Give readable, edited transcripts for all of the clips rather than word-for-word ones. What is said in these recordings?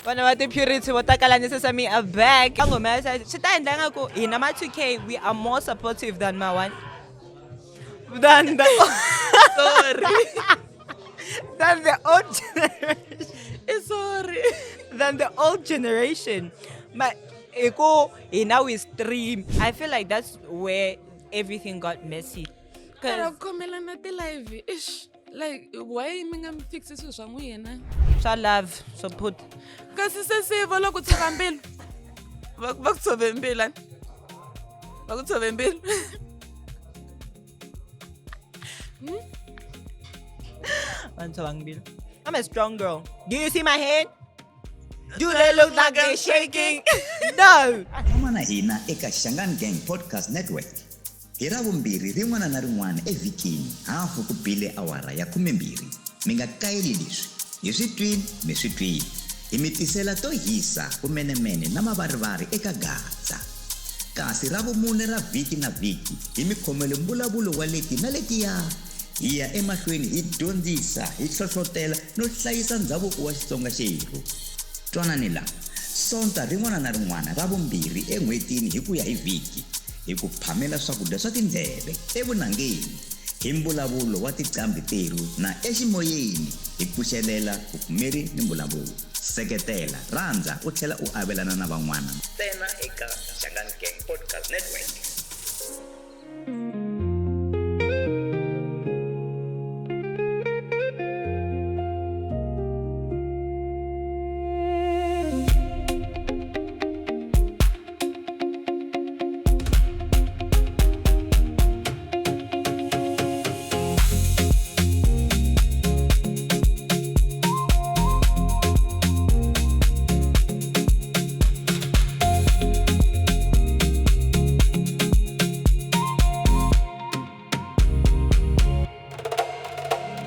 Vana va ti-purity vo takala ni Sesame are back. Ngoma ya swi ta endla nga ku hina ma 2K we are more supportive than ma one than the Sorry. than the old generation. Eh, sorry. Than the old generation. But hi ku hina we stream. I feel like that's where everything got messy. Mara 'Cause ku khomelana ti-live ish like why mi nga mi fixi swilo swa n'wina? Swa love swo put. Kasi se se va loko tshova mbilu, va ku tshove mbilu ani? Va ku tshove mbilu. Va ni tshova mbilu. I'm a strong girl. Do you see my hand? Do they look like they're shaking? No. Tshama na hina eka Shangaan Gang Podcast Network hi Ravumbirhi rin'wana na rin'wana evhikini hafu ku bile awara ya 12. Mi nga kayeli leswi. Hi swi twile, mi swi twile. Hi mi tisela to hisa, vumenemene na mavarivari eka Gaza. Kasi Ravumune ra vhiki na vhiki hi mi khomele mbulavulo wa leti na letiya. Hi ya emahlweni hi dyondzisa, hi hlohlotela no hlayisa ndzhavuko wa Xitsonga xerhu. Twanani la, Sonta rin'wana na rin'wana ra vumbirhi en'hwetini hi ku ya hi vhiki, hi ku phamela swakudya swa tindleve evunangeni, hi mbulavulo wa tiqambhi terhu na eximoyeni, hi pfuxelela vupfumeri ni mbulavulo. Seketela, rhandza u tlhela u avelana na van'wana ntsena eka Shangaan Gang Podcast Network.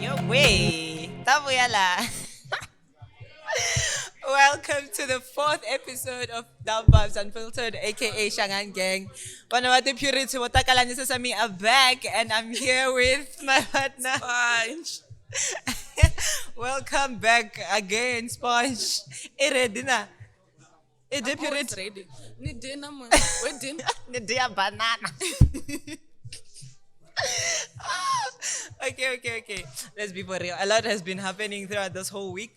Yo, way. Ta vuya la. Welcome to the fourth episode of Down Vibes Unfiltered, aka Shangaan Gang. Vana va ti-purity vo takala ni Sesame are back, and I'm here with my partner. Sponge. Welcome back again, Sponge. I ready na? I dye I'm always purity? ready. Ni dye namuntlha. We dye. Ni dya banana. Okay. Let's be for real. A lot has been happening throughout this whole week.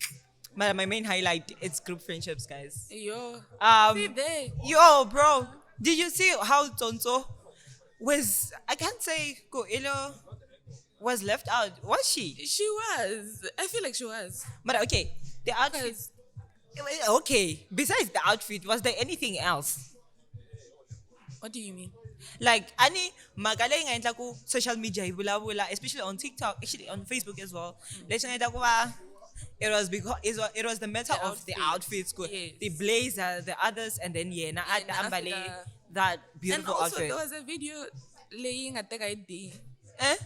My main highlight, it's group friendships, guys. Yo. See there. Yo, bro. Did you see how Tonto was, I can't say Ko Ilo was left out. Was she? She was. I feel like she was. But okay, the outfit. Because Okay, besides the outfit, was there anything else? What do you mean? Like, ani mhaka leyi nga endla ku social media yi vulavula, especially on TikTok, actually on Facebook as well. Leswi nga endla ku va, it was because it was the matter The of the outfit. outfits, ku Yes. the blazer, the others, and then yena a Yena a ambale fika- that And beautiful also outfit. there was a video leyi nga teka hi D. Eh?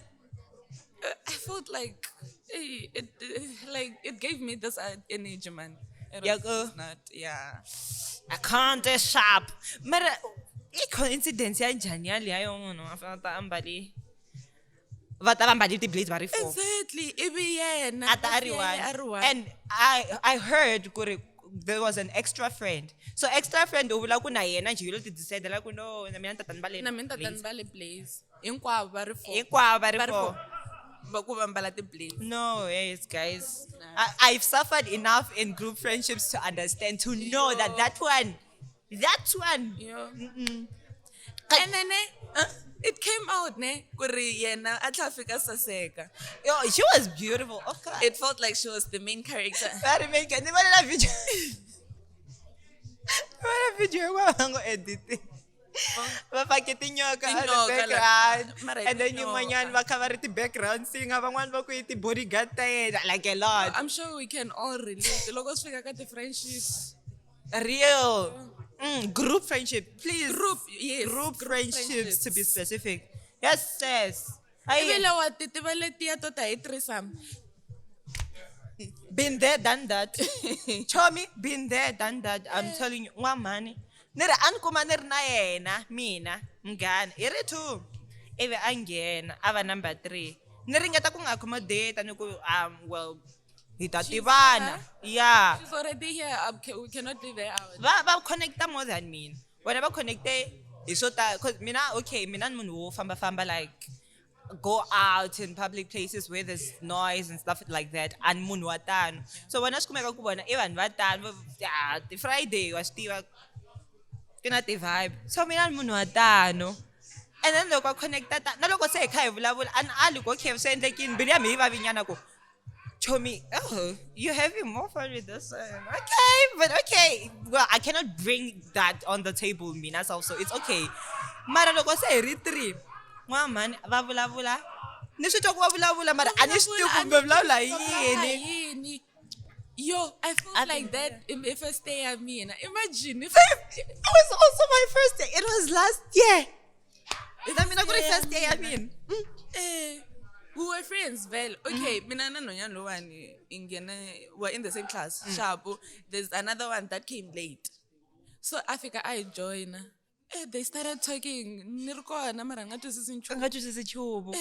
I felt like hey, it gave me this energy, man. It Yeah, was go. just not, yeah. I can't shop. Mara, i coincidence ya njhani yaliya yo munhu a fanele a ta ambale va ta va ambale ti-blazer va ri four. Exactly. Ivi yena. A ta a ri Yena one. a ri one. And I heard ku ri there was an extra friend. So extra friend u vula ku na yena njhe yi lo ti decide-la ku no, na mina ni ta ta ni mbale Na mina ni ta ta ni blazer. mbale blazer. Hinkwavo va ri four. Hinkwavo va ri Va ri four. four. Va ku va mbala ti-blazer. No, yes, guys. Nah. I've suffered enough in group friendships to understand, to know that Yo. that one. Yo. Mm-mm. And then, it came out, ne? Ku ri yena a tlhela a fika saseka. Yo, she was beautiful. Okay. It felt like she was the main character. Very main character. Ni vona na video. Ni vona video yin'wana va ngo edit. Va fake tinyoka on the Tinyoka, like, background. mara hi And then tinyoka. yin'wanyana va kha va ri ti-background singer, van'wani va ku i ti-bodyguard ta yena, like a lot. I'm sure we can all relate. Loko swi fika ka ti-friendships. Real. Group friendship, please. Group, yes. Group Group friendships, to be friendships. specific. Yes, yes. I Ivi lawa ti tiva letiya to ta hi threesome. Been there, done that. Chomi, been there, done that. I'm telling you, n'wamhani. Ni ri a ni kuma ni ri na yena, mina, munghana. Hi ri 2. Ivi a nghena, a va number 3. Ni ringeta ku nga accommodate, ni ku, well, Hi ta tivana. Yeah. She's already here. We cannot leave her out. Va connecta more than mina. Vona va connecte hi swo tala, 'cause mina, okay, mina ni munhu wo fambafamba, like go out in public places where there's noise and stuff like that, and munhu wa tano. So vona swi kumeka ku vona i vanhu va tano, ah, ti-Friday wa swi tiva ti na ti-vibe. So mina ni munhu wa tano. And then loko va connecta ta na loko se hi kha hi vulavula, a ni ali ku okay, swi endlekini, mbilu ya mina yi vavinyana ku chomi, oh, you're having more fun with this one. Okay, but okay, well, I cannot bring that on the table mina self, so it's okay. Mara loko se hi ri three, n'wamhani va vulavula, ni swi twa ku va vulavula, mara a ni swi tivi kumbe vulavula hi yini. Yini. Yo, I felt I like think- that in the first day ya mina. Imagine if It was also my first day. It was last year. Na mina ku ri first day ya mina. We were friends, vele. Okay, mina na nonyana lowani ingene, we're in the same class. Sharp. There's another one that came late. So a fika a hi joina. They started talking. Ni ri kona mara ni nga twisisi nchumu. Nga twisisi nchumu.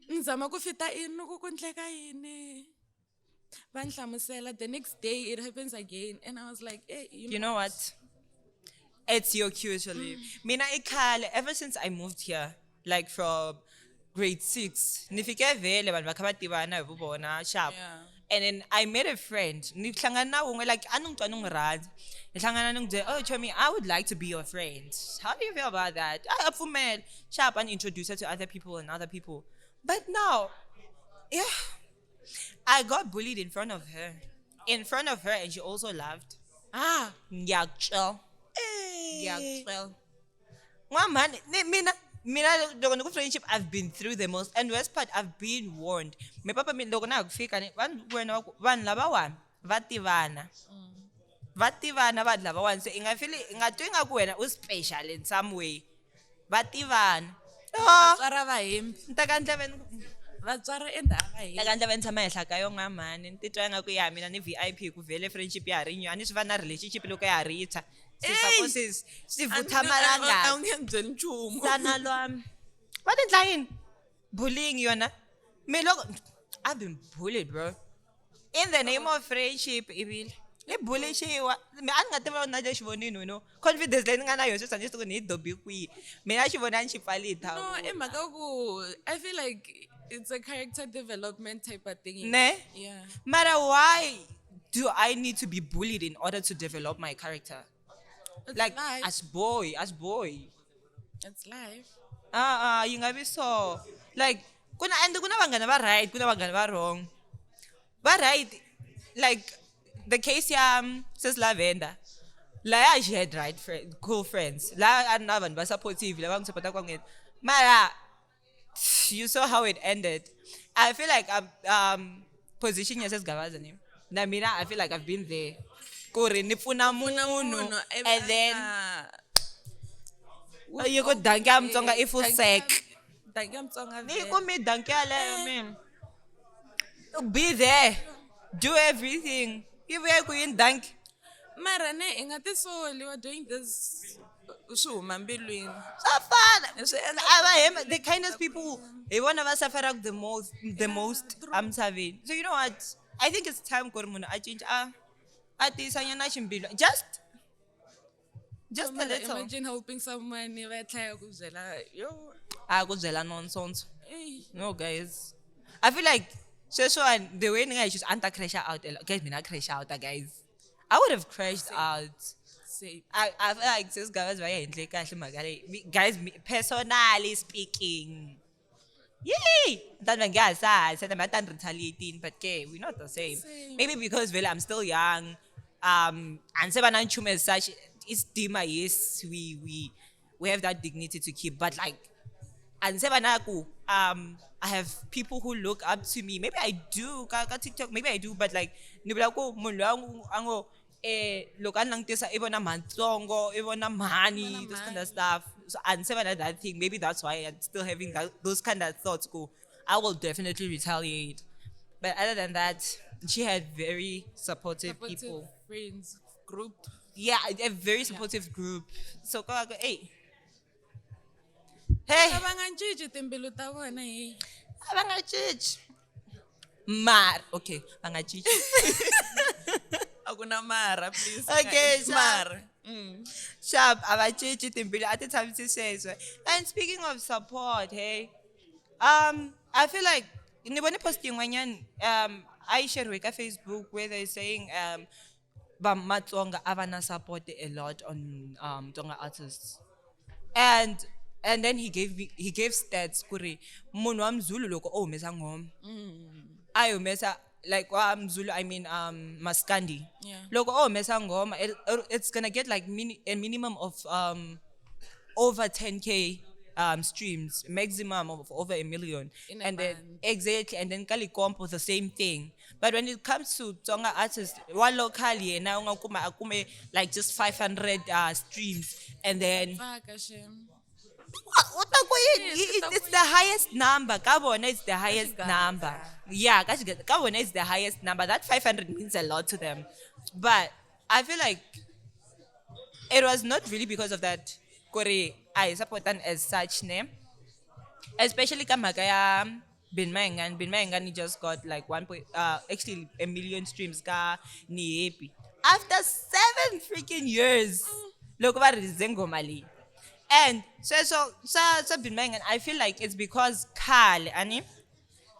Ni zama ku fita in ku ku endleka yini. Va ni hlamusela. The next day it happens again and I was like, hey, you You know what? It's your cue to leave. Mina i khale, ever since I moved here, like from grade 6, ni fike vele vanhu va kha va tivana hi vu vona sharp. And then I made a friend. Ni hlangana na wun'we, like a ni n'wi twa ni n'wi rhandza. Ni hlangana ni n'wi byela, oh chomi, I would like to be your friend. How do you feel about that? A pfumela. Sharp, and introduce her to other people and other people. But now, yeah, I got bullied in front of her. In front of her, and she also laughed. Ngiyakutshela. Ngiyakutshela. N'wamhani, ni mina loko ni ku friendship, I've been through the most. And worst part, I've been warned. Me papa mi loko na ha ku fika ni vanhu wena wa ku vanhu lavawani va tivana. Va tivana vanhu lavawani, so i nga feel, i nga twi ingaku wena u special in some way. Va tivana. Ah. Vatswari va hembi. Ni teka ndleve ni ku Vatswari ende a va hembi. Teka ndleve ni tshama henhla ka yo n'wamhani, ni titwa ingaku ya mina ni VIP ku vhele friendship ya ha ri new. A ni swi va na relationship loko ya ha ri yintshwa. Swi swa ku swi vutha malanga. A wu nge ni byeli nchumu. Sana lwami. Va ti endla yini? Bullying yona. Me loko I've been bullied, bro. In the name of friendship, ivile. Ni bullixiwa. Me a ni nga tiva na le xivonini, you know. Confidence leyi ni nga na yona sweswi a ni swi tivi ku ni yi dobi kwihi. Mina xivoni a ni xi pfali hi No, thawu. i mhaka ku I feel like it's a character development type of thing. Ne? Yeah. Mara why do I need to be bullied in order to develop my character? It's Like, life. as boy, as boy. It's life. Ah, yi nga vi so. Like, kuna and kuna vanghana va right, kuna vanghana va wrong. Va right, like the case ya Sis Lavender. Laya she had right friend, cool friends. La a na vanhu va supportive, lava n'wi supportaka va n'wi endla. Mara you saw how it ended. I feel like I'm position ya Sis Gavaza ni. Na mina I feel like I've been there. Ku ri ni pfuna munhu, Munhu, and then yi ku danki ya Mutsonga i full sek. Danki ya Mutsonga Ni vhele. ku mi danki yaleyo mina. Be there. Do everything. Yi vuya ku yini danki? Mara ne i nga tisoli, you are doing this swi huma mbilwini. Swa fana. Swi endla A va hemba, the kindest people hi vona va sufferaka the most emisaveni. So you know what? I think it's time ku ri munhu a cinca, a tiyisanyana ximbilu. Just a Mara little. Imagine helping someone va tlhela ku byela yo. A ku byela nonsense. Ey. No guys. I feel like sweswiwani the way ni nga hi xiswona a ni ta crash out a lot. Guys, mina crash out guys. I would have crashed out. Same. I feel like sis guys va yi endle kahle mhaka leyi. Me, guys, me, personally speaking. Yay! Tani va nge ha sa, se na tani retaliating, but ke, we're not the same. Same. Maybe because vele I'm still young. And se va na nchumu as such, it's dima, yes, we have that dignity to keep, but like, and se va na ku, I have people who look up to me. Maybe I do, ka TikTok, maybe I do, but like, ni vula ku munhu loyi a ngo, loko a ni langutisa i vona mhantsongo, i vona mhani, Vona those kind of mhani. stuff. So and se va na that thing, maybe that's why I'm still having those kind of thoughts. Go, I will definitely retaliate. But other than that, she had very supportive, Supportive people. Friends, group. Yeah, a very supportive group. So go, go, hey. Hey. A va nga cinci timbilu ta vona, hey. A va nga cinci. Mara okay, va nga cinci. A ku na mara, please. Okay, sharp. Mara. Sharp, a va cinci timbilu a ti tshamisi sweswo. And speaking of support, hey, I feel like ni vone post yin'wanyana a yi sheriwe ka Facebook where they're saying va Matsonga a va na support a lot on Tsonga artists. And then he gave stats ku ri munhu wa Mzulu loko o humesa nghoma a yi humesa like wa Mzulu, I mean Maskandi. Loko o humesa nghoma it's gonna get like a minimum of over 10K streams, maximum of over a million. In a And then month. Exactly, and then ka Likompo the same thing. But when it comes to Tsonga artists, wa local yena u nga kuma a kume like just 500 streams and then Tsaka shem. U ta ku yini? Yes, u ta ku It's the highest number. Ka vona it's the highest Xigaza. Number. Yeah, ka Xigaza. Ka vona it's the highest number. That 500 means a lot to them. But I feel like it was not really because of that kuri a hi supportani as such ne. Especially ka mhaka ya Benny Mayengani. Benny Mayengani just got like one point, actually a million streams ka Ni Happy. After 7 freaking years, loko va release nghoma leyi. And sweswo swa Benny Mayengani, I feel like it's because khale, ani?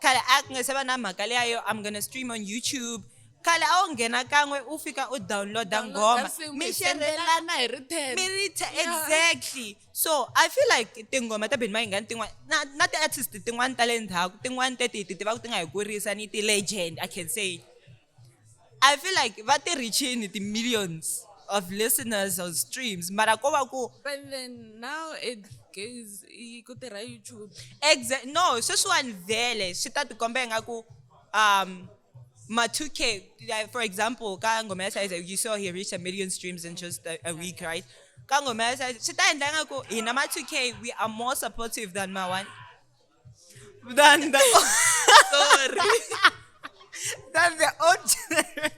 Khale a ku nga se va na mhaka leya yo I'm gonna stream on YouTube. Khale a wu nghena kan'we u fika u download-a nghoma. Download Mi mi xerelana sendelana hi ri 10. Mi ri 10, Yeah. exactly. So I feel like tinghoma ta Benny Mayengani tin'wana na ti-artist tin'wana ta le ndzhaku, tin'wana teti hi ti tivaka ti nga hi kurisa ni ti-legend, I can say. I feel like va ti reachini ti-millions of listeners or streams, mara ko va ku But then now it goes i ku tirha YouTube. No, sweswiwani vhele swi ta tikomba ingaku ma 2K, like for example, ka nghoma ya Size, you saw he reached a million streams in just a week, right? Ka nghoma ya Size, swi ta endla ingaku hina ma 2K we are more supportive than ma one than the Sorry. than the old generation.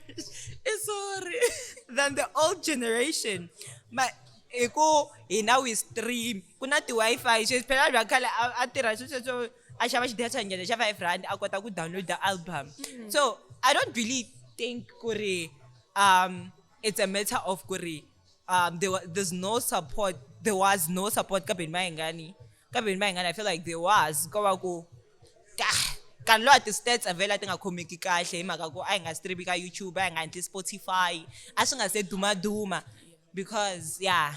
Eh, sorry. Than the old generation. Ma hi ku hina we stream, ku na ti-Wi-Fi sweswi phela vanhu va khale a tirha sweswo sweswo a xava xidata nyana xa R5 a kota ku download the album. So I don't really think ku ri it's a matter of ku ri there's no support, there was no support ka Benny Mayengani. Ka Benny Mayengani I feel like there was, ko va ku ka kanti lowa ti-stats a vhela ti nga khomeki kahle hi mhaka ku a hi nga stream ka YouTube, a hi nga endli Spotify, a swi nga se dumaduma because yeah.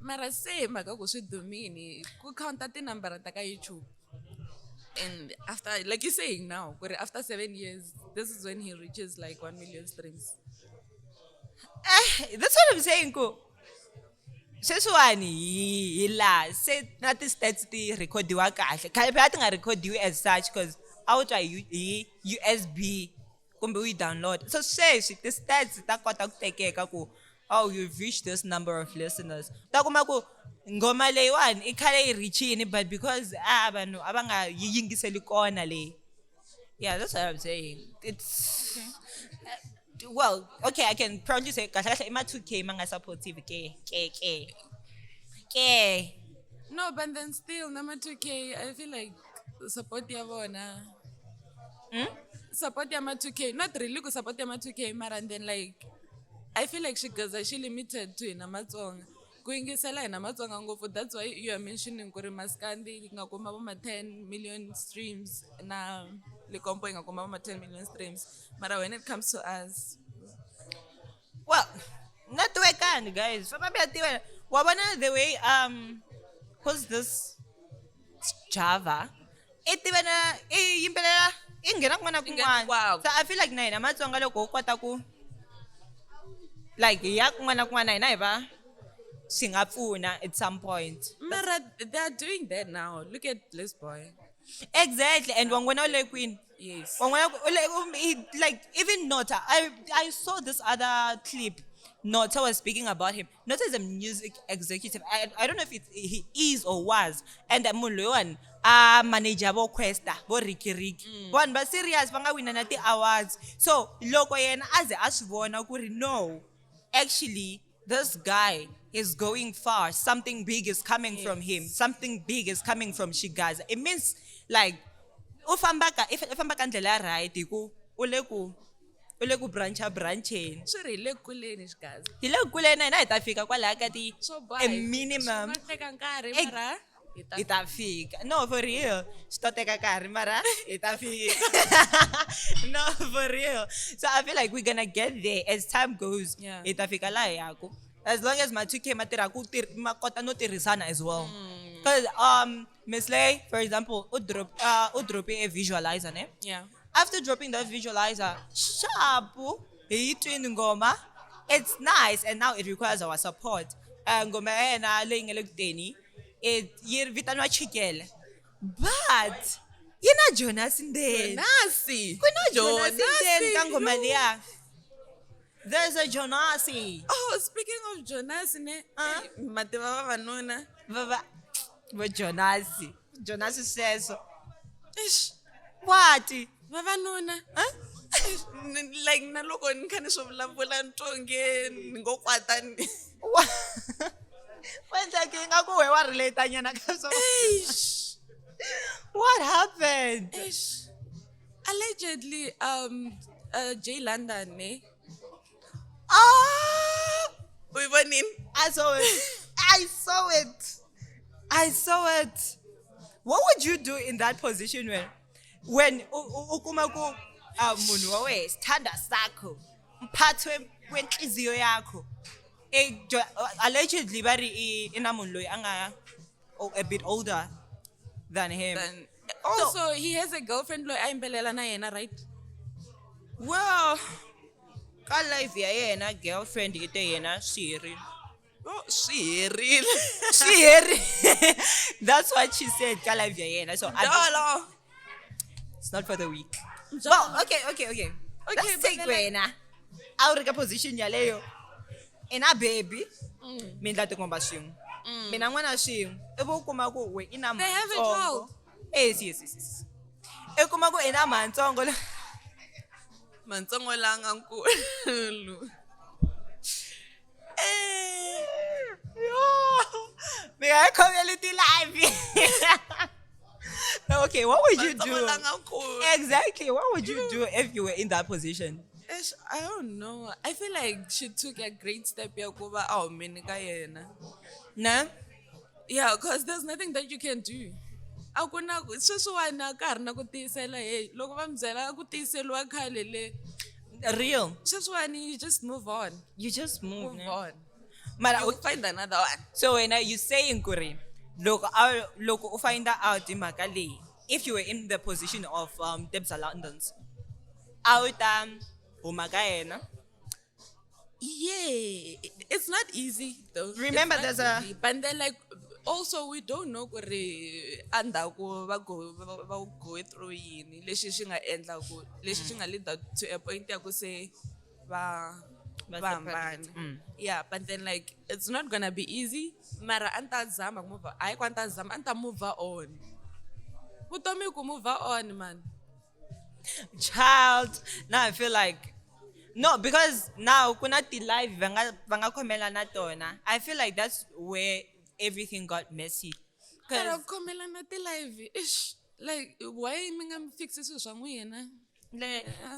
Mara se mhaka ku swi dumini ku counta tinambara ta ka YouTube. And after, like you're saying now, ku ri after 7 years, this is when he reaches like 1 million streams. That's what I'm saying ku sweswiwani hi laha se na ti-stats ti recordiwa kahle. Khale phela ti nga recordiwi as such because a wu twa hi USB kumbe u yi download. So sweswi ti-stats ta kota ku tekeka ku oh, you've reached this number of listeners. Ta kuma ku nghoma leyiwani i khale yi reachini, but because a vanhu a va nga yi yingiseli kona leyi. Yeah, that's what I'm saying. It's okay. Well, okay, I can probably say kahle kahle i ma 2K ma nga supportive ke ke ke ke. No, but then still number 2K, I feel like support ya vona. Support ya ma 2K, not really ku support ya ma 2K, mara and then like I feel like xigaza xi limited to hina Matsonga. Ku yingisela hina Matsonga ngopfu, that's why you are mentioning ku ri Maskandi yi nga kuma vo ma 10 million streams na Likompo yi nga kuma vo ma 10 million streams. Mara when it comes to us, Well, networkani guys. Famba mi ya tiva. Wa vona the way who's this Java? I tiva na i yimbelela i nghena kun'wana na I nghena kun'wana. hinkwako. So I feel like na hina Matsonga loko ho kota ku like hi ya kun'wana na kun'wana hina hi va swi nga pfuna at some point. Mara they are doing that now. Look at Bliss Boy. Exactly. And wa n'wi vona u le kwini? Yes. Wa n'wi vona u le, he, like even Nota, I saw this other clip. Nota was speaking about him. Nota is a music executive. I don't know if he is or was. And munhu loyiwani a manager vo Kwesta, vo Ricky Ricky. Vanhu va serious va nga wina na ti-awards. So loko yena a ze a swi vona ku ri no, actually this guy is going far. Something big is coming from him. Something big is coming from Xigaza. It means like U famba ka i famba ka ndlela ya right hi ku u le ku brancha brancheni. Swi ri hi le kuleni xigaza. Hi le kule na hina hi ta fika kwalaya ka ti Swo a boha minimum. Swi nga teka nkarhi mara hi ta Hi ta fika. No, for real, swi ta teka nkarhi mara hi ta fika. No, for real. So I feel like we're gonna get there as time goes. Yeah. Hi ta fika laha hi yaku as long as ma 2K ma tirha ku ma kota no tirhisana as well, because Miss Lay, for example, u drope a visualizer, ne? Yeah. After dropping that visualizer, sharp, hi yi twini ngoma, it's nice, and now it requires our support. Ngoma ya yena leyi nga le ku teni, it yi vitaniwa Chikele, but yi na Jonas ndzeni. Nasi. Ku na Jonas ndzeni ka ngoma liya. There's a Jonasi. Oh, speaking of Jonas, ne? Ah. Eh, mativa vavanuna. Va vo Jonasi, Jonasi sweswo. Eish, What? vavanuna. Huh? Eish, like na loko ni kha ni swi vulavula ni twa onge ni ngo kwata ni. Wendleke ingaku we wa relate nyana ka swona. Eish. What happened? Eish. Allegedly, Jay London, ne? Ah! U yi vonile? I saw it. I saw it. I saw it. What would you do in that position when u kuma ku munhu wa wena, sithanda sakho, mphathi wenhliziyo yakho, allegedly va ri i na munhu loyi a nga a bit older than him? Then also he has a girlfriend loyi a yimbelela na yena, right? Well, ka life ya yena girlfriend i te yena swi herile. Oh, swi herile. Swi herile. That's what she said ka life ya yena. So I Dolo. It's not for the weak. Njalo. Well, okay. Okay, Let's but take then, like- wena. A wu ri ka position yaleyo. Ina baby. Mi endla tingomba swin'we. Mina n'wana swin'we. Ivi u kuma ku we i na They have a mhantsongo. child. Yes. I kuma ku i na mhantsongo. Mantsongo la nga nkulu. Eh. Yo! Mi nga yi khomeli ti-live. Okay, what would you do? Mantsongo la nga nkulu. Exactly. What would you do if you were in that position? Eish, I don't know. I feel like she took a great step ya ku va a humini ka yena. No? Yeah, because there's nothing that you can do. A ku na ku sweswiwani a ka ha ri na ku tiyisela, hey, loko va mi byela ku tiyiseliwa khale le. Real. Sweswiwani you just move on. You just move. Move Ne? on. Mara, You find another one. So wena you saying kuri loko u find out hi mhaka leyi, if you were in the position of Tebza Londons, a wu ta huma ka yena? Yeah, it's not easy though. It's Remember not there's a- easy. But then like also we don't know ku ri endzhaku va go through yini lexi xi nga endla ku lexi xi nga lead to a point ya ku se va Va va separate. hambana. Yeah, but then like it's not gonna be easy, mara a ni ta zama ku move, hayi ku a ni ta zama, a ni ta move on. Vutomi ku move on, man. Child, now I feel like no, because now kuna ti live va nga khomela na tona. I feel like that's where everything got messy. Mara 'Cause ku khomelana ti-live, ish, like why mi nga fixi swilo swa n'wina?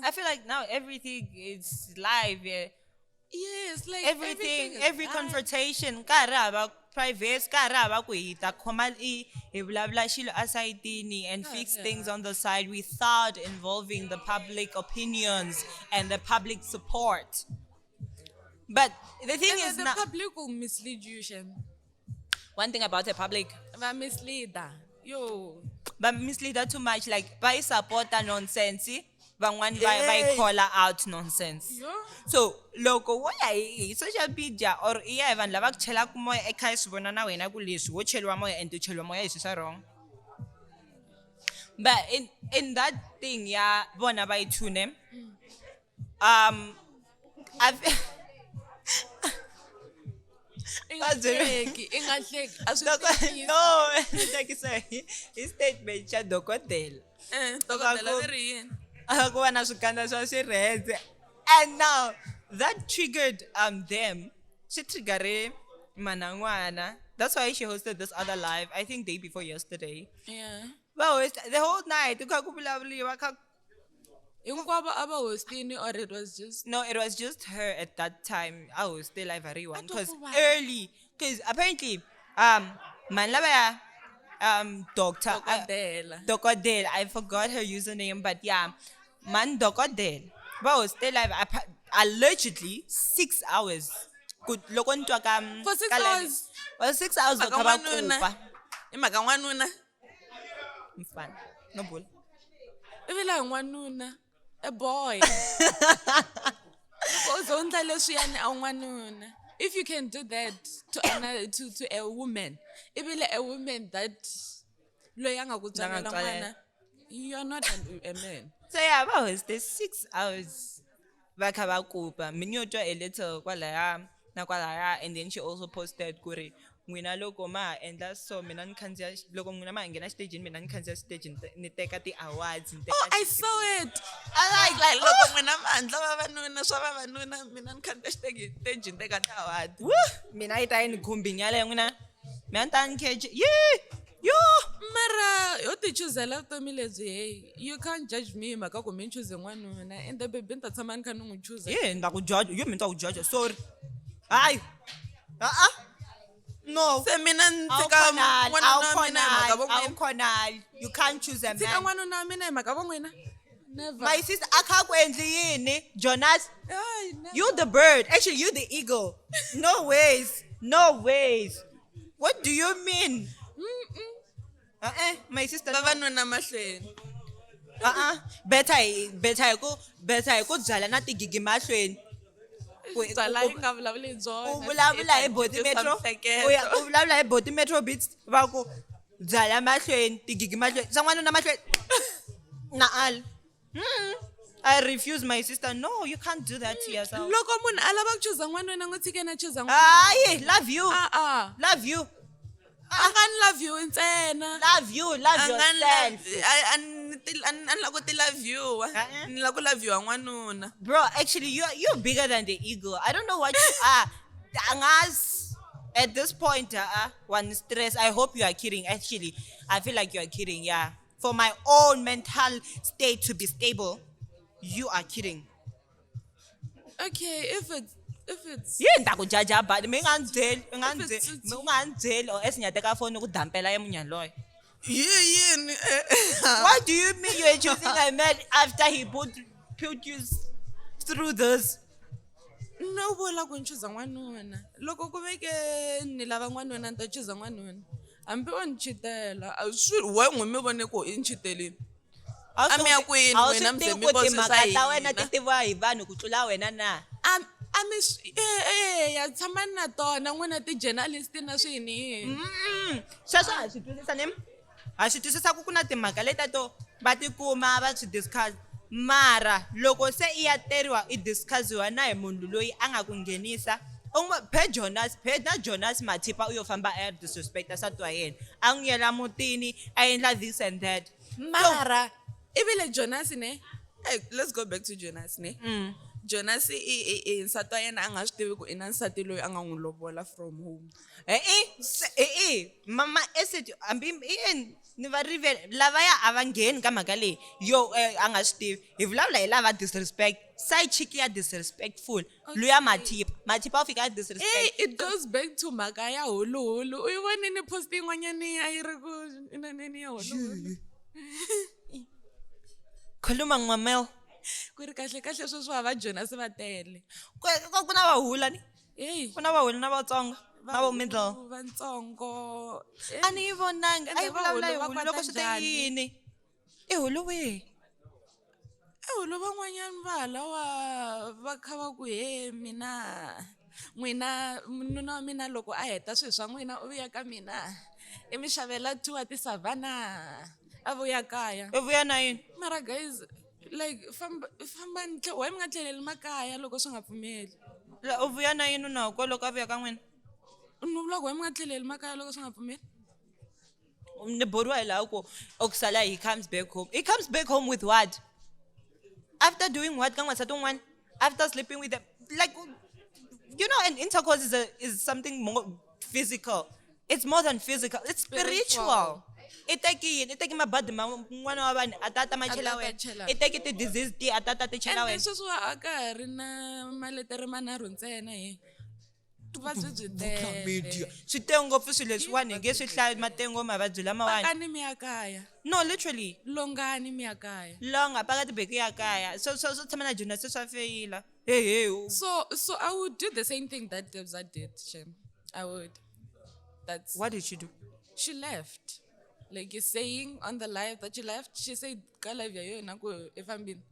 I feel like now everything is live, yeah. Yes, like Everything, is every live. Confrontation ka ha ri hava privacy, ka ha ri hava ku hi ta khoma i hi vulavula xilo asayitini and fix things on the side without involving the public opinions and the public support. But the thing And is the now, public will mislead you, shem. One thing about the public, Va mislead. Yo. Va mislead too much. Like va yi support nonsense, van'wani va yi Hey. call out nonsense. Yo. So loko wo ya hi social media or i ya hi vanhu lava ku chelaka moya, i kha i swi vona na wena ku leswi wo cheliwa moya and u cheliwa moya hi swi swa wrong. But in that thing ya vona va yi tune, I've I nga hleki, i nga hleki. A swi tikisi. No, ni hlekisa hi statement xa dokodela. Eh, dokodela vi ri yini? A ku va na swikandza swa swirhendze, and now that triggered them, swi triggere mana n'wana. That's why she hosted this other live, I think day before yesterday. Yeah. Va host the whole night ku kha ku vulavuriwa kha Hinkwavo a va hostini or it was just No, it was just her at that time. I was still live at one because twa ku vava. early, because apparently, mhani lavaya, doctor, Dokodela. Dokodela. I forgot her username, but yeah, man Dokodela. Va hoste live allegedly 6 hours. Ku loko ni twa ka For 6 ka live- hours? Well, 6 hours va Mhaka kha va n'wanuna. kupa. I mhaka n'wanuna. Mfana, no bula. I vila hi n'wanuna. A boy. Loko u ze u endla leswiyani a wu n'wanuna. If you can do that to another, to a woman, i vile a woman that loyi a nga ku La nga tswalela tswalela. n'wana, you are not a man. So yeah, va hoste 6 hours va kha va kupa. Mi ni yo twa a little kwalaya na kwalaya, and then she also posted ku ri n'wina loko ma ha endla so mina ni khandziya, loko n'wina ma ha nghena xitejini, mina ni khandziya xiteji ni teka ti-awards, ni teka Oh, I saw it. I Like loko n'wina ma handla vavanuna swa vavanuna, mina ni khandziya xiteji ni teka ti-award. Woo! Mina yi ta yi ni khumbi nyala ya n'wina, mina ni ta ni kheje yi yo. Mara ho ti chuzela vutomi lebyi, hey, you can't judge me hi mhaka ku mi ni chuze n'wanuna, ende baby ni ta tshama ni kha ni n'wi chuza. Ye ni ta ku judge yo, mina ni ta ku judge, sorry, hayi, a-a, no. Se mina ni tshika n'wanuna wa mina hi mhaka vo n'wina? Awukhonali, you can't choose a Tshika man. n'wanuna wa mina hi mhaka vo n'wina? Never. My sister, a kha ku endli yini Jonas? Ay, never. You the bird, actually you the eagle. No ways, no ways. What do you mean? Uh-uh, my sister. Vavanuna mahlweni. Uh-uh, better hi ku byala na tigigi mahlweni. Byala yi nga vulavuli hi byona. U vulavula hi Boti Metro, Mihleketo. u ya u vulavula hi Boti Metro Beats, va ku byala mahlweni, tigigi mahlweni, swa n'wanuna mahlweni na ali. I refuse, my sister. No, you can't do that to yourself. Loko munhu a lava ku chuza n'wanuna, n'wi tshikeni a chuza n'wanuna. Hayi, love you. A-a. Love you. A nga ni love you ntsena. Love you, love A nga ni yourself. A ni lava ku ti love you. Eh-eh. Ni lava ku love you n'wanuna. Bro, actually, you're bigger than the eagle. I don't know what you are. Angas, at this point, one stress. I hope you are kidding. Actually, I feel like you are kidding. Yeah. For my own mental state to be stable, you are kidding. Okay, if it's Yi ni ta ku jaja, but mi nga ni byeli, u nga ni If it's byeli, u nga ni byeli or else ni ya teka foni ku dampela ya munhu yaloye. Yi yini? What do you mean you are choosing a man after he put you through this? No vula ku ni chuza n'wanuna. Loko ku veke ni lava n'wanuna, ni ta chuza n'wanuna hambi o ni chitela. A swi we n'wi mi vone ku i ni chitelini. A mi ya kwini A wu n'wina swi mi ze tivi mi ku posisa timhaka ta wena hina? ti tiviwa hi vanhu ku tlula wena na? A mi swi e ya tshamani na tona n'wina ti-journalist na swini yini. Sweswo ha swi twisisa, ne ha swi twisisa ku na timhaka leta to va tikuma va swi discuss, mara loko se i ya teriwa i discussiwa na hi munhu loyi a nga ku nghenisa. U n'wi phe Jonas, phe na Jonas Mathipa u yo famba a ya disrespecta nsati wa yena, a n'wi yela mutini, a endla this and that. Mara ivile Jonas ne. Hey, let's go back to Jonas ne. Jonas i nsati wa yena a nga swi tivi ku i na nsati loyi a nga n'wi lovola from home. E-e, e-e, mama acid hambi i ni va rivele lavaya a va ngheni ka mhaka leyi yo a nga swi tivi. Hi vulavula hi lava disrespect, side chick ya disrespectful luya Mathipa, Mathipa u fika a disrespect. Hey, it goes back to mhaka ya huluhulu. U yi vonini post yin'wanyani a yi ri ku inaneni ya huluhulu? Khuluma n'wamel. Ku ri kahle kahle sweswi va Jonas va tele. Ku na vahula ni Hey. Ku na vahula na vatsonga na vo middle. Vantsongo. A ni yi vonangi a yi Ende vulavula hi vahulu va hulu kwata loko swi te njhani? yini, i hulu wihi? Ehulu van'wanyana va halawa va kha va ku he mina n'wina nuna wa mina loko a heta swilo swa n'wina u vuya ka mina i mi xavela two wa tisavana a vuya kaya. I vuya na yini? Mara guys, like famba fambani, why mi nga tlheleli makaya loko swi nga pfumeli? U vuya na yini nako loko a vuya ka n'wina? Ni vula ku why mi nga tlheleli makaya loko swi nga pfumeli? Ni boriwa hi laha ku okusala he comes back home, he comes back home with what? After doing what ka n'wansati un'wana? After sleeping with them, like, and intercourse is something more physical. It's more than physical, it's spiritual. Spiritual. I teki yini? I teki mabadi ma n'wana wa vanhu a ta ta ma A chela ta ta wena. chela. I teki ti-disease ti a ta ta ti chela And wena. sweswi a ka ha ri na maletere manharhu ntsena hi vuvabyi byi tele. Media. Swi tele ngopfu swilo leswiwani hi nge swi hlayi matengo mavabyi lamawani. Pakani mi ya kaya. No, literally. Longani mi ya kaya. Longa paka tibeki ya kaya. So so swo tshama na Junior se swa feyila. Hey hey. So I would do the same thing that Debza did, Shem. I would. That's What did she do? She left. Like you're saying on the live that she left, she said ka live ya yona ku i fambile.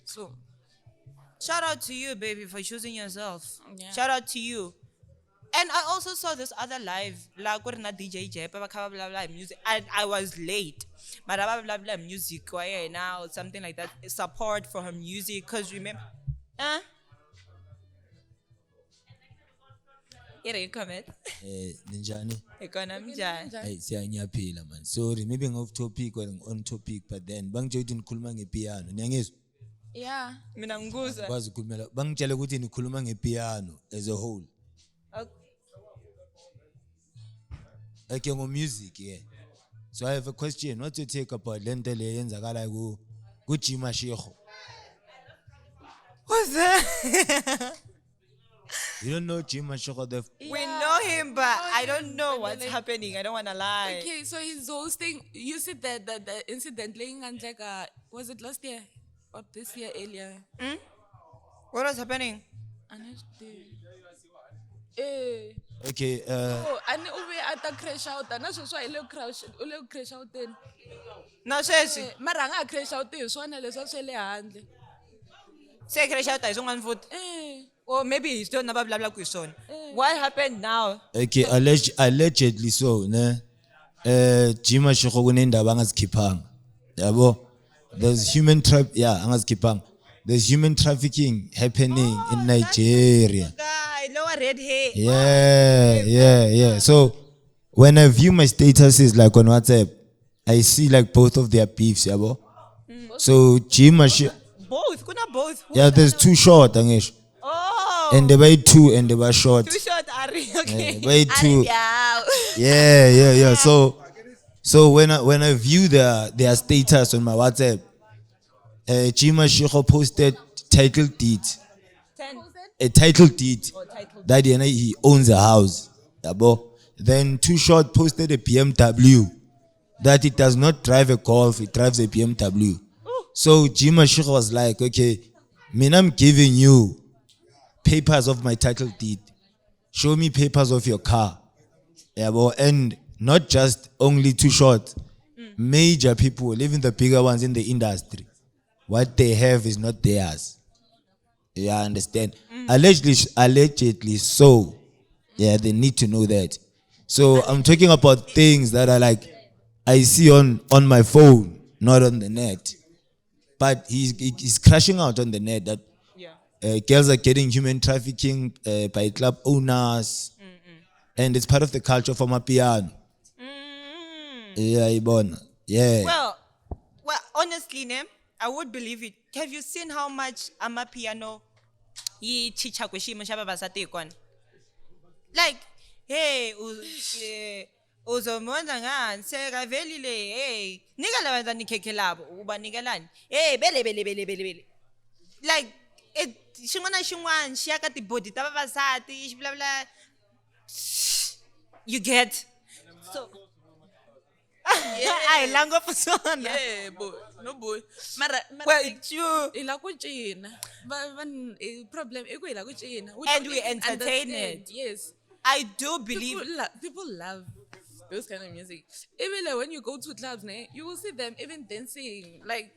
So Shout out to you, baby, for choosing yourself. Yeah. Shout out to you. And I also saw this other live, la ku ri na DJ Jeppe va kha va vulavula hi music, and I was late. Mara va vulavula hi music wa yena or something like that. Support for her music, 'cause remember, huh? I ri comment. Ninjani? Hi kona, minjhani? Hey, siya ngiyaphila man. Sorry, maybe ngi off topic or on topic, but then bangitshela ukuthi nikhuluma ngepiano. Niyangizwa? Yeah. Mina ngikuzwa. Kwazi ukukhulumela. Bangitshela ukuthi nikhuluma ngepiano as a whole. Okay. Okay, ngo music, yeah. So I have a question. What's your take about lento le yenzakala ku Jim Mashego? Who's that? You don't know Jim Mashego, the We know him, but I don't know what's happening. I don't want to lie. Okay, so he's hosting. You see the incident laying on like was it last year or this year earlier? What was happening? Okay, Oh, and u ve a ta crash out na sweswi hi le crash u le crash outeni. Na sweswi. Mara a nga ha crash out hi swona leswi a swi le handle. Se crash out hi swin'wana futhi. Or maybe he's still na va vulavulaka hi swona. What happened now? Okay, allegedly so, ne? Jim Mashego kunendaba angazikhiphanga. Yabo? There's human yeah, angazikhiphanga. There's human trafficking happening in Nigeria. Guy, lower red hair. Yeah. So when I view my statuses like on WhatsApp, I see like both of their beefs, yabo. So Jim Mashego, Both, kuna both. yeah, there's two short, angisho. Oh. And they buy two and they buy short. Two short, Ari. Okay. Yeah, buy two. Yeah. Yeah. So when I view their status on my WhatsApp, Jim Mashego posted title deed. 10. A title deed. Oh, title That he owns a house. Yabo. Then Too Short posted a BMW. That it does not drive a Golf, it drives a BMW. Ooh. So Jim Mashego was like, okay, mean, I'm giving you papers of my title deed. Show me papers of your car. Yabo. And not just only Too Short. Major people, even the bigger ones in the industry, what they have is not theirs. Yeah, I understand. Allegedly so. Yeah, they need to know that. So I'm talking about things that are like I see on my phone, not on the net. But he's crashing out on the net that girls are getting human trafficking by club owners. And it's part of the culture for Mapiano. Yeah, Ibona. Yeah. Well, honestly, ne, I would believe it. Have you seen how much Amapiano yi chicha ku xiyimo xa vavasati hi kona? Like, hey, uzomondla ngani? Sekavelile, hey, nika lava nikhekhe lavo, u va nyikelani? Hey, bele, bele, bele, bele, bele. Like, it, xin'wana na xin'wana xi ya ka tibodi ta vavasati, xi vulavula. You get? So, I la ngopfu swona. Yeah, boy. No boy. Mara, mara, Well, it's you. hi la ku cina. Va, va, problem i ku hi la ku cina. We And don't we even entertain understand. it. Yes. I do believe People love those kind of music. Even like when you go to clubs, ne, you will see them even dancing. Like,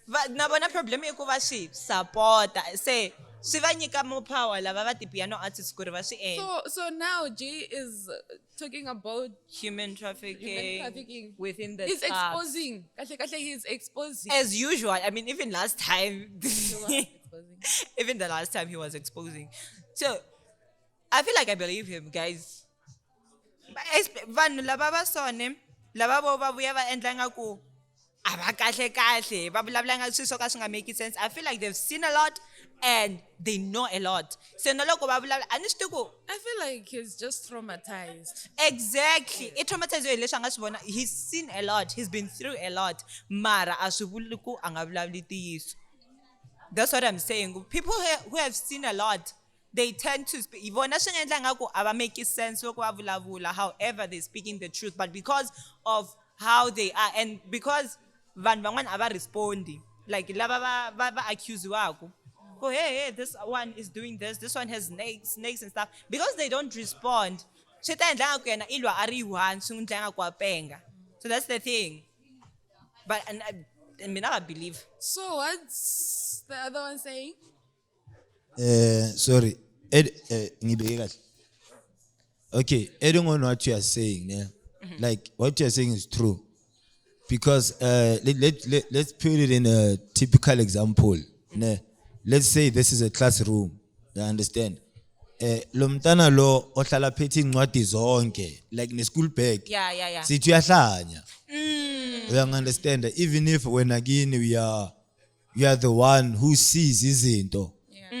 Va, na vona problem i ku va swi support-a. Se swi va nyika more power lava va ti-piano artists ku ri va swi endla. So now Jay is talking about Human trafficking, human trafficking within the He's clubs. exposing. Kahle, kahle, he's exposing. As usual. I mean, even last time, He was exposing. even the last time he was exposing. So I feel like I believe him, guys. Vanhu lava va sone, lava vo va vuya va endla nga ku a va kahle kahle, va vulavula nga swilo swo ka swi nga make sense. I feel like they've seen a lot And they know a lot. Se na loko va vulavula a ni swi tivi ku I feel like he's just traumatized. Exactly. I traumatized hi leswi a nga swi vona. He's seen a lot. He's been through a lot. Mara a swi vuli ku a nga vulavuli ntiyiso. That's what I'm saying. People who have seen a lot, they tend to speak. Vona swi nga endla ngaku a va make sense loko va vulavula. However, they're speaking the truth. But because of how they are and because vanhu van'wana a va respondi, like lava va accusiwaku. Oh, hey, hey, this one is doing this. This one has snakes, snakes and stuff. Because they don't respond, swi ta endla ngaku yena i lwa a ri one, swi n'wi endla ngaku a penga. So that's the thing. But and mina I believe. So what's the other one saying? Sorry. Ed, ngibeke kahle. Okay, adding on what you are saying, yeah? Like what you are saying is true. Because let's put it in a typical example. Ne? Let's say this is a classroom. You understand? Lo mntana lo ohlala phethe incwadi zonke like ne school bag. Yeah. Sithi uyahlanya. You understand? Even if when again we are you are the one who sees izinto.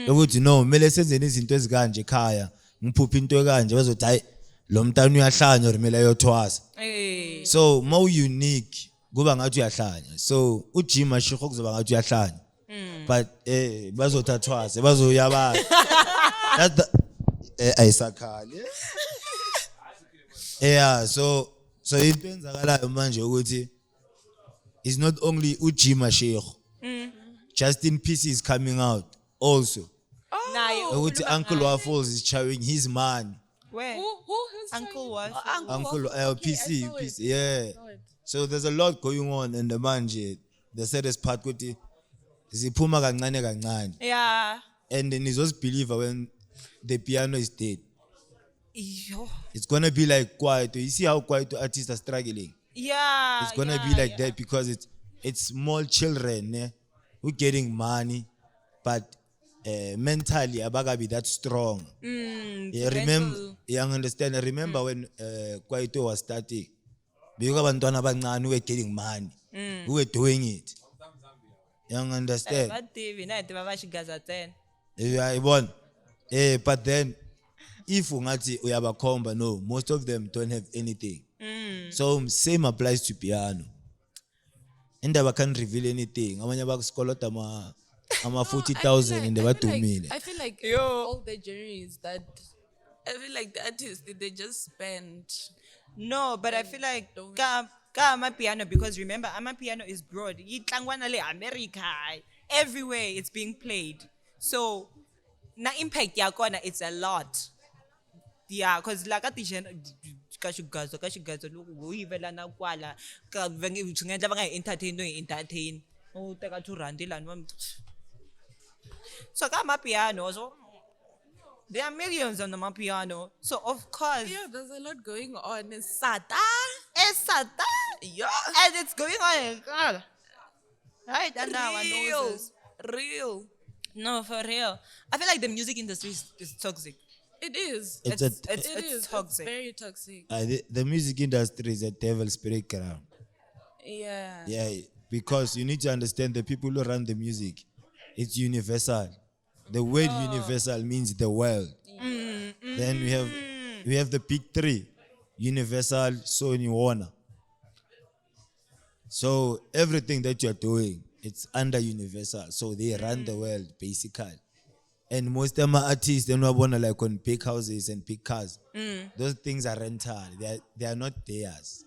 Ukuthi no, kumele senzeni izinto ezikanje ekhaya. Ngiphupha into ekanje bazothi hayi lo mntana uyahlanya or kumele ayothwasa. So more unique kuba ngathi uyahlanya. So uJim Mashego kuzoba ngathi uyahlanya. But bazothathwase bazoyaba. That's the ayisakhali. Yeah, so into enzakalayo manje ukuthi it's not only uJim Mashego. Justin Peace is coming out also. Naye Ukuthi ukhuluma Uncle ngaye. Waffles is chowing his man. Where? Who is Uncle trying- Waffles. Oh, Uncle, Uncle Waffles. Okay, I PC, saw it. PC, yeah. Saw it. So there's a lot going on in the manje. The saddest part ukuthi ziphuma kancane kancane. Yeah. And then nizozibelieve when the piano is dead. Yo. It's gonna be like quiet. You see how quiet artists are struggling. Yeah. It's gonna be yeah, like yeah. that because it's small children who getting money, but mentally abakabi that strong. Yeah, remember, mental. yeah, understand. Remember when Kwaito was starting, because abantwana abancane who were getting money, who were doing it. You understand? Va tivi na hi tiva va xigaza ntsena. Yeah, yabona. But then if ungathi uyabakhomba, no, most of them don't have anything. So same applies to piano. Indaba can't reveal anything. Abanye bakusikolota ama No, I feel 40,000 like- and I feel like- badumile. I feel like Yo. all the genres that I feel like the artists they just spend. No, but I feel like Don't- ka amapiano, because remember amapiano is broad. Yi tlangiwa na le America, everywhere it's being played. So na impact ya kona it's a lot. Yeah, because like at the ka xigazo ka xigazo loko ho yivela na kwala ka va nge swi nga endla va nga hi entertain no hi entertain u teka 2 rand lani va so ka amapiano so there are millions on the amapiano, so of course Yeah, there's a lot going on in Sata. Esata. Yeah. And it's going on in Ghana. Right? And now I know Real. this. Real. No, for real. I feel like the music industry is toxic. It is. It's It's a- It it's is. toxic. It's very toxic. The music industry is a devil's playground. Yeah. Yeah, because you need to understand the people who run the music, it's universal. The word universal means the world. Then we have the big three: Universal, Sony, Warner. So everything that you are doing, it's under Universal. So they run the world basically. And most of my artists, they not wanna like on big houses and big cars. Those things are rental. They are not theirs.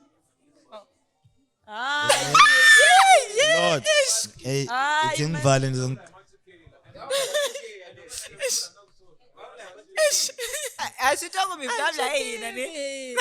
Ah, Yeah. Lord. Hey, Ah, it's invalid. A swi twa ku mi vulavula hi hina ni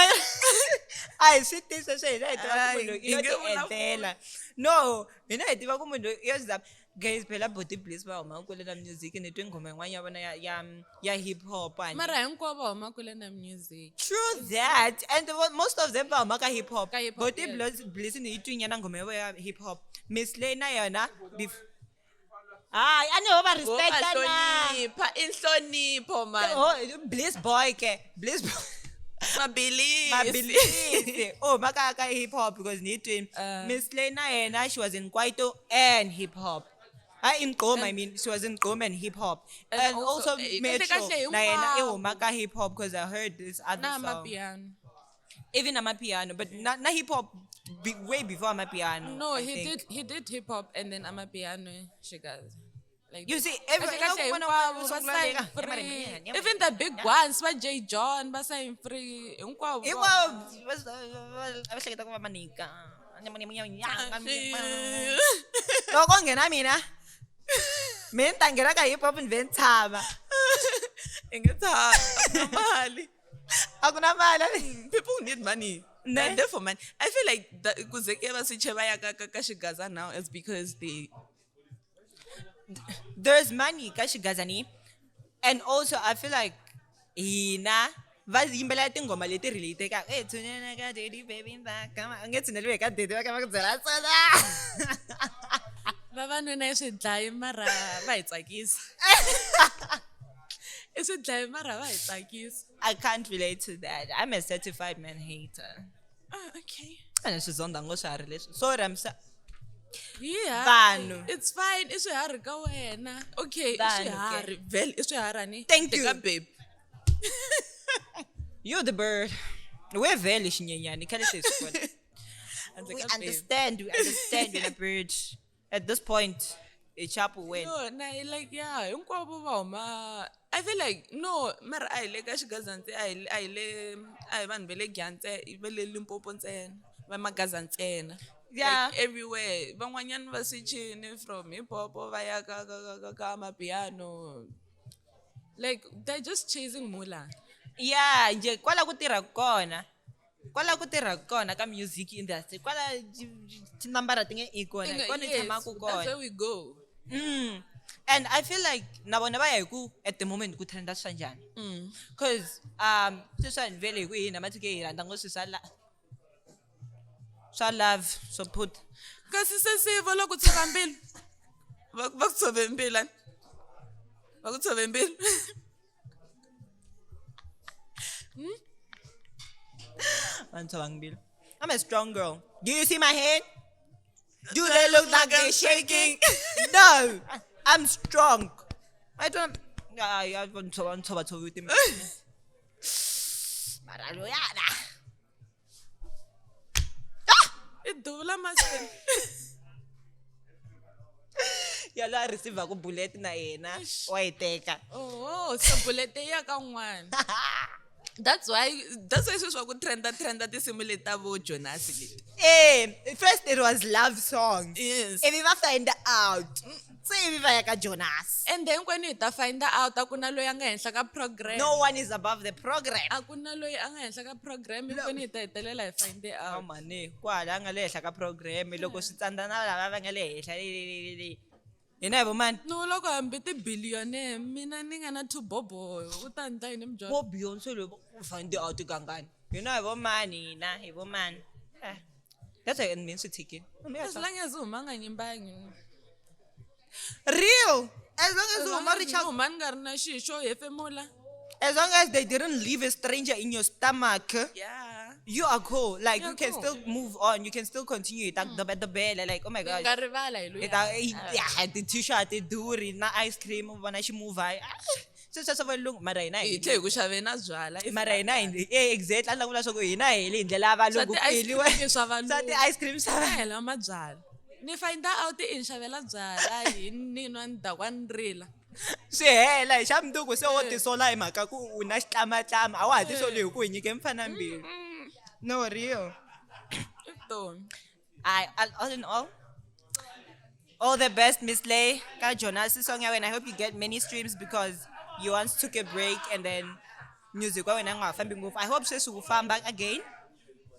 a hi swi tisa swe hina hi tiva ku munhu i lo Hi nge ti endlela no hina hi tiva ku munhu yo zama guys phela Body Bliss va huma kule na music ni twe nghoma yin'wana ya vona ya hip hop and Mara hinkwavo va huma kule na music. True that. And most of them va huma ka hip hop. Ka hip hop, Body yes. Bliss ni yi twinyana nghoma ya vona ya hip hop. Miss Lay na yona hayi a ni ho va respecta na. Hlonipha, inhlonipho man. Oh, Bliss boy ke. Bliss boy. Mabilisi. Mabilisi. Oh, maka ka hip hop because ni twin. Miss Lay na yena she was in kwaito and hip hop. Hi in Gqom, I mean, she was in Gqom and hip hop. And And also, also kahle Metro. kahle Na yena i hinkwavo. huma ka hip hop because I heard this other Na song. amapiano. Even amapiano, but not hip hop way before amapiano. No, I he think. did hip hop and then amapiano xigaza. Like You see, every kahle kahle hinkwavo va sign free. Even the big ones va J John va sign free hinkwavo. Hinkwavo a va hleketa ku va manika. Loko ko nghena mina, mina ni ta nghena ka hip hop ni vhe ni tshama. I nge tshama mali. A ku na mali. People need money. Ne? They're there for money. I feel like ku ze ke va switche va ya ka xigaza now is because they There's money ka xigazani. And also I feel like hina va yimbelela tinghoma leti relate-ekaka. Eh, tshunela ka daddy baby ndzaka. U nge tshuneliwi hi ka daddy va kha va ku byela swona. Vavanuna i swidlayi mara va hi tsakisa. I swidlayi mara va hi tsakisa. I can't relate to that. I'm a certified man hater. Ah, okay. A ni swi zonda ngo swiharhi leswi. Sorry, I'm so Yeah. Vanhu. It's fine. I swiharhi ka wena. Okay, i Vanhu, swiharhi. Vhele i swiharhi ani. Thank you. Teka babe. You're the bird. We're vele xinyenyani khale se hi swi kota. Handle We ka babe. understand, we understand you're a bird. At this point, i chapu wena. No, na like yeah, hinkwavo va huma. I feel like no, mara a hi le ka xigaza ntse, a hi le a hi vanhu va le Giyani ntsena, va le Limpopo ntsena, va Magaza ntsena. Yeah. Like everywhere. Van'wanyana va switchini from hip hop va ya ka amapiano. Like they're just chasing moolah. Yeah, nje kwala ku tirha kona. Kwala ku tirha kona ka music industry. Kwala tinambara ti nge i kona. Inga- Kona hi yes, tshamaka that's kona. where we go. And I feel like na vona va ya hi ku at the moment ku trenda swa njhani. Cause sweswiwani vhele hi ku hina matiko hi rhandza ngopfu swa love swo put. Kasi se se va loko tshova mbilu. Va ku tshove mbilu ani? Va ku tshove mbilu. Va ni tshova mbilu. I'm a strong girl. Do you see my hand? Do they look like they're shaking? No, I'm strong. I don't. Ay, ay, va ni tshova, ni tshova tshovi timbilu. Mara loyana. I duvula mahlweni. Ya la receive ku bullet na yena wa yi teka. Oh, so bullet ya ka n'wana. That's why sweswi ku trenda tinsimu leti ta vo Jonas leti. First it was love songs. Yes. Ivi va find out. Se ivi va ya ka Jonas. And then kwenu hi ta find out a ku na loyi a nga henhla ka program. No one is above the program. A ku na loyi a nga henhla ka program hinkwenu hi ta hetelela hi find out. Mane, kwala a nga le henhla ka program loko swi tsandza na lava va nga le henhla le. Hina hi vo mani? No loko hambi ti-billionaire mina ni nga na two bobo u ta ndla yini mujolo? Vo Beyonce loyi u find out kangani. Hina hi vo mani hina, hi vo mani. That's why mina swi tshikile. As long as u huma nga nyimbangi. Real. As long as u huma As Richard, huma ni nga ri na xi xo hefemula. as long as they didn't leave a stranger in your stomach. Yeah. You are cool. Like You're you can cool. still move on. You can still continue. Ta the bele like oh my Ni gosh. nga rivala hi Hi ta luya. yeah, ti-t-shirt ti durhi na ice cream u vona ximovha. Sweswo swa valungu mara hina Hi hi tlhe hi ku xave na byala. If mara hina hi exactly a ni lava ku vula swa ku hina hi le hi ndlela ya valungu Swa ti-ice pfiliwe. cream i swa valungu. Swa ti-ice cream swa Va hela mabyala. Ni find out i ni xavela byala hi ni nwa ni dakwa ni rila. Swi hela hi xa mundzuku se wo tisola hi mhaka ku u na xitlamatlama a wa ha tisoli hi ku hi nyike mfana mbilu. No real. I vutomi. All in all, all the best, Miss Lay. Ka Jonas song ya wena. I hope you get many streams because you once took a break and then music wa wena nga ha fambi ngopfu. I hope sweswi wu famba again.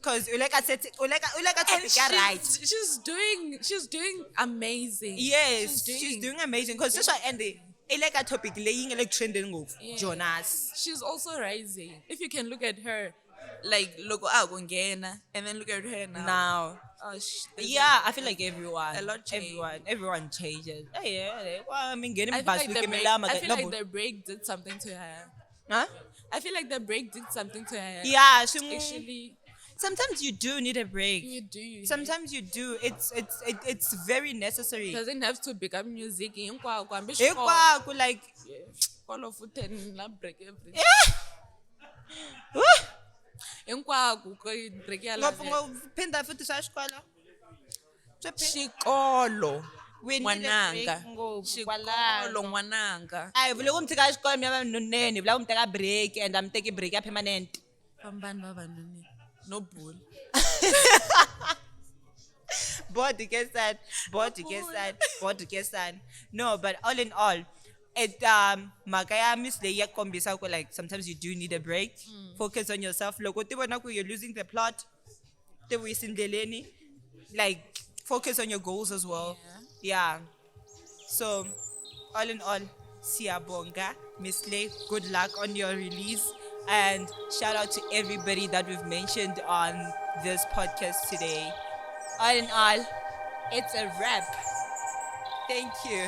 Cause u le ka set, u le ka, u le ka And topic ya right. she's doing amazing. Yes, she's doing amazing. Cause sweswi and i le ka topic leyi nga le ku trendeni ngopfu. Yeah. Jonas. She's also rising. If you can look at her, like loko a ku nghena and then look at her now. Now. Oh, there's Yeah, I feel like everyone, a lot changed. everyone changes. Hey, yeah, yeah. Well, I mean, getting I feel like the break, I feel like the break did something to her. Huh? I feel like the break did something to her. Yeah, she Actually, Sometimes you do need a break. You do. Sometimes you do. It's very necessary. Doesn't have to become music hinkwako hambi xikolo. Hinkwako like Xikolo futhi na break every. Woo! Hinkwako ku break ya Ngopfu laveka. ngopfu phinda futhi swa xikolo. Swi phinda. Xikolo. We need a break N'wananga. ngopfu Xikolo kwalano. n'wananga. A hi vuli ku mi tshika xikolo mi ya vanoneni, hi vula ku mi teka break and a mi teki break ya permanent. Fambani vavanuna. No bula. Board get board get board get. No, but all in all, it mhaka ya miss leyi ya kombisa ku like sometimes you do need a break. Focus on yourself. Loko ti vona ku you're losing the plot, ti vuyisa endleleni. Like focus on your goals as well. Yeah. So all in all, siyabonga, Miss Lay, good luck on your release. And shout out to everybody that we've mentioned on this podcast today. All in all, it's a wrap. Thank you.